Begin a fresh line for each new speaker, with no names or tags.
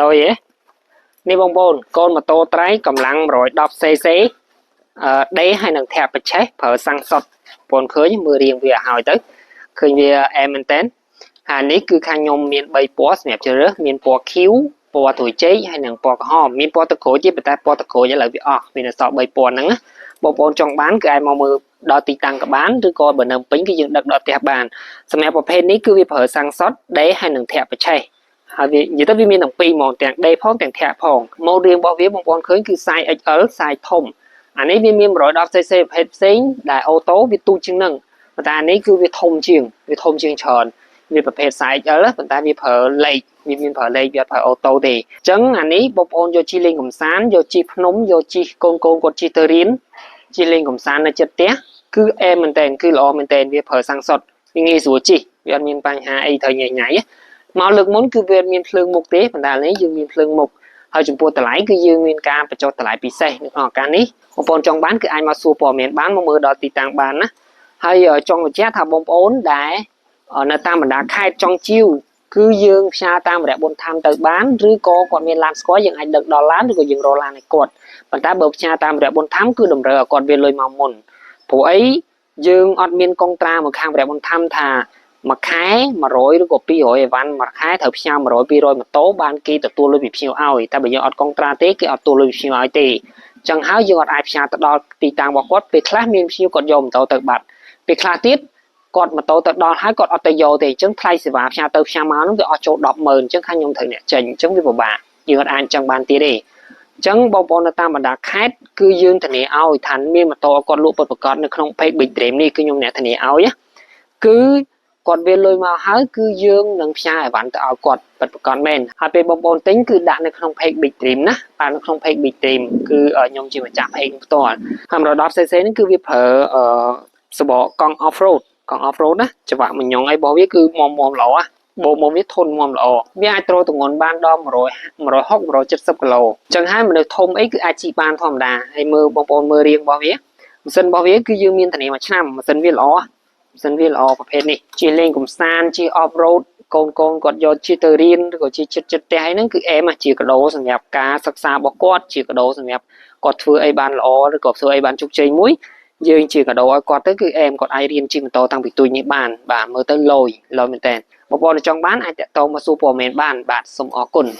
លយហ៎នេះបងប្អូនកូនម៉ូតូត្រៃកម្លាំង 110 cc អឺដេហើយនឹងធាក់បច្ឆេះប្រើសាំងសុតបងឃើញមើលរាងវាឲ្យហើយទៅឃើញវាអែមមែនតើហើយនេះគឺខាងខ្ញុំមាន3ពណ៌សម្រាប់ជ្រើសរើសមានពណ៌ខៀវពណ៌ត្រួយចេកហើយនិងពណ៌ក្រហមមានពណ៌ទឹកក្រូចទៀតប៉ុន្តែពណ៌ទឹកក្រូចឥឡូវវាអស់មានសល់3ពណ៌ហ្នឹងណាបងប្អូនចង់បានគឺអាចមកមើលដល់ទីតាំងក៏បានឬក៏បើនៅពេញគឺយើងដឹកដល់ផ្ទះបានសម្រាប់ប្រភេទនេះគឺវាប្រើសាំងសុតដេហើយនឹងធាក់បច្ឆេះហើយវានិយាយទៅវាមានទាំងពីរហ្មងទាំងដេផងទាំងធាក់ផងម៉ូតរាងរបស់វាបងប្អូនឃើញគឺ size XL size ធំអានេះវាមាន 110 cc ប្រភេទផ្សេងដែល auto វាទូចជាងនឹងប៉ុន្តែអានេះគឺវាធំជាងវាធំជាងច្រើនវាប្រភេទ size XL ប៉ុន្តែវាប្រើលេខវាមានប្រើលេខវាអត់ប្រើ auto ទេអញ្ចឹងអានេះបងប្អូនយកជិះលេងកំសាន្តយកជិះភ្នំយកជិះកូនកូនគាត់ជិះទៅរៀនជិះលេងកំសាន្តនៅចិត្តផ្ទះគឺអែមមែនតើគឺល្អមែនតើវាប្រើសាំងសុតវាងាយស្រួលជិះវាអត់មានបញ្ហាអីត្រូវញ៉ៃញ៉ៃមកលើកមុនគឺវាមានភ្លើងមុខទេប៉ុន្តែនេះយើងមានភ្លើងមុខហើយចំពោះតម្លៃគឺយើងមានការបញ្ចុះតម្លៃពិសេសនៅក្នុងឱកាសនេះបងប្អូនចង់បានគឺអាចមកសួរព័ត៌មានបានមកមើលដល់ទីតាំងបានណាហើយចង់បញ្ជាក់ថាបងប្អូនដែលនៅតាមបណ្ដាខេត្តចង់ជាវគឺយើងផ្ញើតាមរយៈប៊ុនថាំទៅបានឬក៏គាត់មានឡានស្គាល់យើងអាចដឹកដល់ឡានឬក៏យើងរកឡានឲ្យគាត់ប៉ុន្តែបើផ្ញើតាមរយៈប៊ុនថាំគឺតម្រូវឲ្យគាត់វាលុយមកមុនព្រោះអីយើងអត់មានកុងត្រាមកខាងវរៈប៊ុនថាំថាមួយខែ100ឬក៏200អីវ៉ាន់មួយខែត្រូវផ្ញើ100 200ម៉ូតូបានគេទទួលលុយពីភ្ញៀវឲ្យតែបើយើងអត់កុងត្រាទេគេអត់ទទួលលុយពីភ្ញៀវឲ្យទេចឹងហើយយើងអត់អាចផ្ញើទៅដល់ទីតាំងរបស់គាត់ពេលខ្លះមានភ្ញៀវគាត់យកម៉ូតូទៅបាត់ពេលខ្លះទៀតគាត់ម៉ូតូទៅដល់ហើយគាត់អត់ទៅយកទេអញ្ចឹងថ្លៃសេវាផ្ញើទៅផ្ញើមកហ្នឹងវាអស់ចូល100000អញ្ចឹងខាងខ្ញុំត្រូវអ្នកចេញអញ្ចឹងវាពិបាកយើងអត់អាចអញ្ចឹងបានទៀតទេអញ្ចឹងបងប្អូននៅតាមបណ្ដាខេត្តគឺយើងធានាឲ្យថាមានម៉ូតូឲ្យគាត់លក់ពិតប្រាកដនៅក្នុង page Big Dream នេះគឺខ្ញុំអ្នកធានាឲ្យណាគឺគាត់វាលុយមកហើយគឺយើងនឹងផ្ញើអីវ៉ាន់ទៅឲ្យគាត់ពិតប្រាកដមែនហើយពេលបងប្អូនទិញគឺដាក់នៅក្នុង page Big Dream ណាបាទនៅក្នុង page Big Dream គឺខ្ញុំជាម្ចាស់ page ផ្ទាល់ហើយ 110 cc នេះគឺវាប្រើអឺសបកកង់ off road កង់ off road ណាច្រវាក់មញងអីរបស់វាគឺមុំមុំល្អបោមុំវាធន់មុំល្អវាអាចទ្រទម្ងន់បានដល់100 160 170គីឡូអញ្ចឹងហើយមនុស្សធំអីគឺអាចជិះបានធម្មតាហើយមើលបងប្អូនមើលរាងរបស់វាម៉ាស៊ីនរបស់វាគឺយើងមានធានាមួយឆ្នាំម៉ាស៊ីនវាល្អម៉ាស៊ីនវាល្អប្រភេទនេះជិះលេងកំសាន្តជិះ off road កូនកូនគាត់យកជិះទៅរៀនឬក៏ជិះចិត្តចិត្តផ្ទះអីហ្នឹងគឺអែមជាកដោសម្រាប់ការសិក្សារបស់គាត់ជាកដោសម្រាប់គាត់ធ្វើអីបានល្អឬក៏ធ្វើអីបានជោគជ័យមួយយើងជាកាដូឲ្យគាត់ទៅគឺអែមគាត់អាចរៀនជិះម៉ូតូតាំងពីទូចនេះបានបាទមើលទៅលយលយមែនតើបងប្អូនចង់បានអាចតាក់ទងមកសួរព័ត៌មានបានបាទសូមអរគុណ។